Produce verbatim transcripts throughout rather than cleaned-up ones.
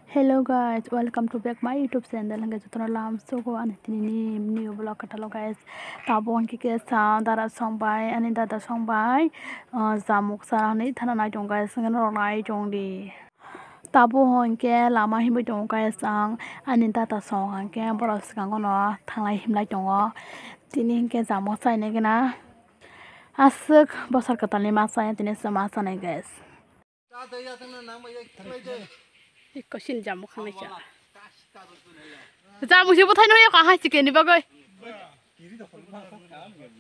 Hello guys, welcome to back my YouTube channel. Hingke jotono lam sugo ani tini ni new vlog katalo guys. Tabo hingke ke sa dara song bai ani dada song bai, ah, jamuk sa ni thana nai tong guys, hingke norok nai tong di. Tabo hingke lama himoi tongo guys, ang ani dada song hingke borok swkango no thanglai himlai tongo. Tini hingke jamuk sa ini gana aswk bosor kwtal ni ma sa tini se ma sa nai guys. Ikko sin jamuk khanai cha. Jamuk se bwthai no yok ahai chikeni bagwi.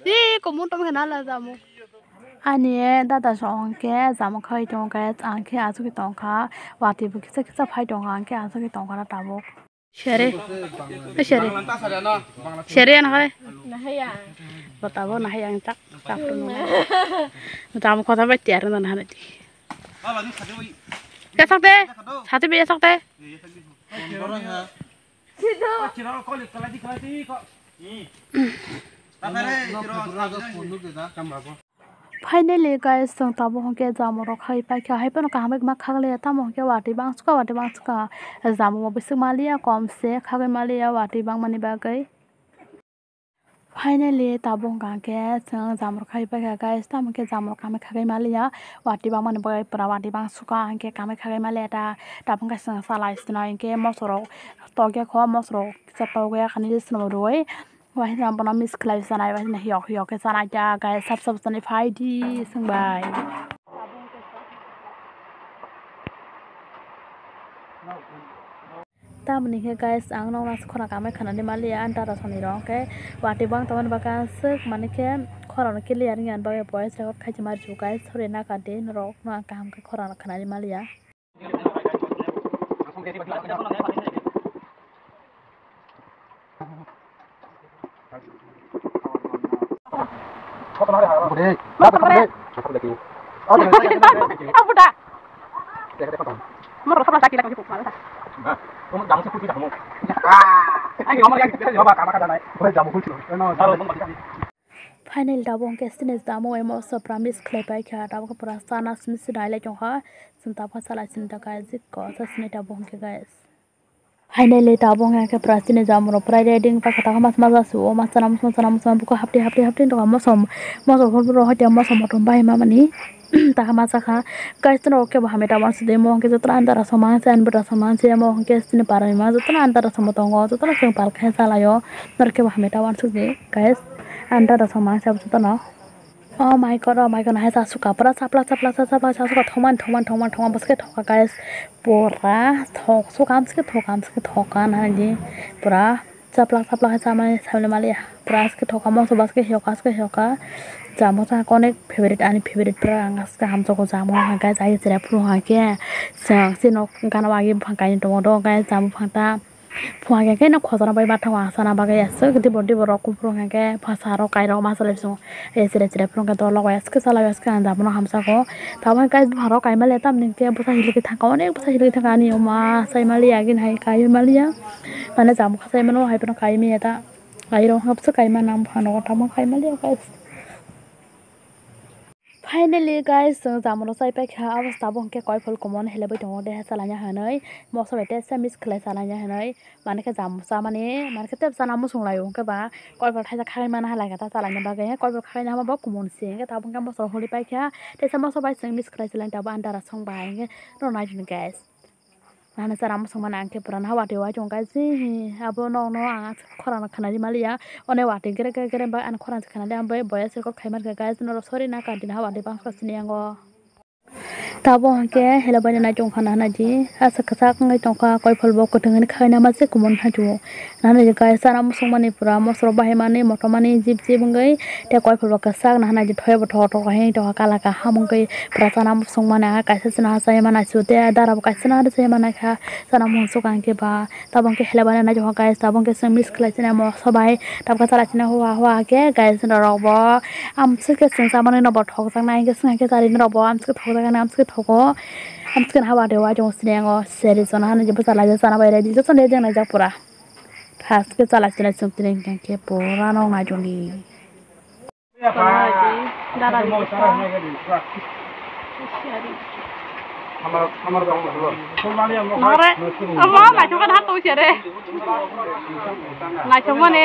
Hi, komon tom khe nala jamuk. Ani dada song khe jamuk khai tong khe, ang khe asugwi tong kha. Watwi bo kisa kisa phai tong kha, ang khe asugwi tong kha na tabuk. Sere. Eh, sere. Sere ano khai. Botabo nahai ang chak, chak rwno. Jamuk kotha bai tiar rwno nahana di. Yasak de. Sati be yasak de. Finally guys, chwng tabuk hwnkhe jamurok khai paikha, haiphano kaham bai ma khakliya, tamo hwnkhe watwi bangsuka, watwi bangsuka, jamungbo bising maliya, komse khagwi maliya watwi bangmani bagwi. Finally tabuk hwnkha hwnkhe chwng jamurok khai paikha guys, tamo hwnkhe jamurok kamwi khagwi maliya, watwi bangmani bagwi pura watwi bangsuka hwnkhe kamwi khagwi maliya ta, tabuk hwnkhe chwng salai swnai hwnkhe mosorok tokya kho, mosorok kisa tokya khani swnam rwui. Waisano bono miss khlai sanai, waisano hiyok hiyok khe sanai kha, guys, sab sab sanai phai di swngbai. Tamoni khe, guys, ang nokna khorang kamai khanani maliya, ani dada sani rok khe watwi bang tongmani bagwi aswk, mani khe khorang no clear wngya ani bagwi voice record khai se ma rw, guys, sorry na kha di norok no ang kaham khe khorang no khanani maliya. Finally tabuk hwnkhe chini jamung emo sa pura miss khlai paikha, tabuk pura sana simi simi nailai tongkha, chwng tabuk salai sini ta guys, jikko sa sini tabuk hwnkhe guys. Finally tabuk hwnkhe pura chini jamurok pura ready wngkha, tabuk masa masa suo, masa chana muchung, chana muchung, buko hapti hapti hapti wngtongkha, mosom mosom hor boro hoite mosom motom bai mamani. Taka ma sakha, guys, norok kebo hamya ta uansuk di, mo hwnkhe jotono ani dada song mangse, ani bwta song mangse, mo hwnkhe chini parani ma jotono ani dada song bo tongo, jotono chwng pal khe chalaio, norok kebo hamya ta uansuk di, guys, ani dada song mangse abo jotono. Oh my God, oh my God, nahai chasukha, pura chaplak chaplak chaplak chasukha, thokmani thokmani thokmani thokmani bwswk khe thokha, guys, pura thok sukha, amswk khe thokha, amswk khe thokha, nahai di, pura. Chaplak chaplak khe chamani saimani maliya. Pura aske thoka moso baske hiyoka aske hiyoka. Chamo chakha onek favorite, ani favorite pura ang aske hamjakgo chamo hwnka khe chai chwrai phuru hwnka khe chwng chini gana o agi buphang kainwi tongo do hwnka khe chamo buphang ta. Phung hwnka khe no khojana bai ma thango ang sana bagwi aswk dibor dibor rok kuphuru hwnka khe bwsa rok kairok ma salai bisingo. Chwrai chwrai phuru hwnka khe dol o bai aske chalai aske ang chamo no hamjakgo. Tabuk hwnka khe buphang rok kaimaliya tamni hwnka khe bwsa hilikhe thangkha onek bwsa hilikhe thangkha ani oma saimaliya agini hai kaiwi maliya. Mane chamo kha saimano hai phano kai manya ta. Kairok hapsa kaima nang phano tamo kaima liya guys. Finally guys, chwng jamano chai paikha, abo tabuk hwnkhe koiphol kumon helebwi tongo deha chalaina hinwi. Moso bai tesa miss khlai chalaina hinwi. Mane khe jamo chamani, mane khe tei chana muchung laio hwnkhe ba koiphol thaisa khaimani halai kha ta chalaina bagwi. Koiphol khaina hwnba bo kumon se hwnkhe tabuk hwnkhe moso holi paikha. Teisa moso bai chwng miss khlai chalaina tabuk ani dara song bai hwnkhe norok nai di guys. Nana chara muchung mani ang khe pura na watwi wai tongo guys, abo nokno ang khorang no khwnadi maliya, one watwi gere gere gere bai ani khorang se khwnadi, ang bai boya se kok khai mankha guys, norok sorry na kha dini ha watwi bangsa sini yango. Tabuk hwnkhe helebwi nai tongkha nana di, aswk kwchak wngwi tongkha, koiphol bo kwthwng hwnwi khaina ma se kumon hai tongo. Nana di guys, chana muchung mani pura moso rok bahai mani motom mani jip jip wngwi tei koiphol bo kwchak nana di thoya bo thok thok hai tongkha kala kaham wngwi. Pura chana muchung mani ah kaisa chwng ha chai mani sute dara bo kaisa chwng ha chai mani kha chana muchung ang khe ba tabuk khe helebani nai tongkha guys tabuk khe chwng miss khlai chini moso bai tabuk khe chala chini hua hua khe guys norok bo amswk khe chwng chamani no bo thok jaknai hwnkhe chwng khe chari norok bo amswk thok jaknai amswk thogo amswk ha watwi wai tongo sini yango seri chana hani je bwsa laijak chana bai ready joto ni jeng naijak pura first khe chala chini chwng tini hwnkhe pura no nai tongdi. Nore, amo naithok kha tong se re. Naithok mani,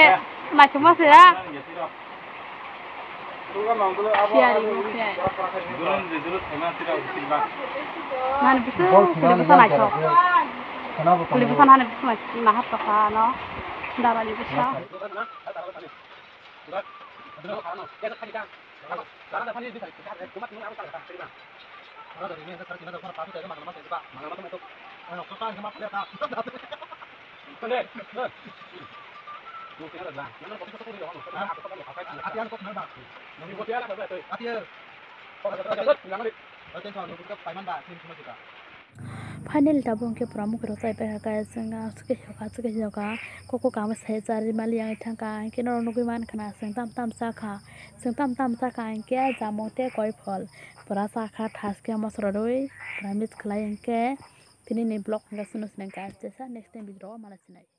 naithok ma se ya. Siyari mo se. Nani bisu kuli bwsa naithok. Kuli bwsa nani bisu naithok, naha tokha no. Dara ni bisu. Finally tabuk hwnkhe pura mukhuirok chaipai kha, chwng aswk khe hiyoka, aswk khe hiyoka, koko kama sai charwi mali yang thangkha, hinkhe norok nugwi mankha na chwng tam tam chakha, chwng tam tam chakha hinkhe jamung tei koiphol pura chakha, thaskhe mosorowi pura miss khlai hinkhe tini ni vlog hwnkhe chwngno swnaikha, next time video o malai sinai.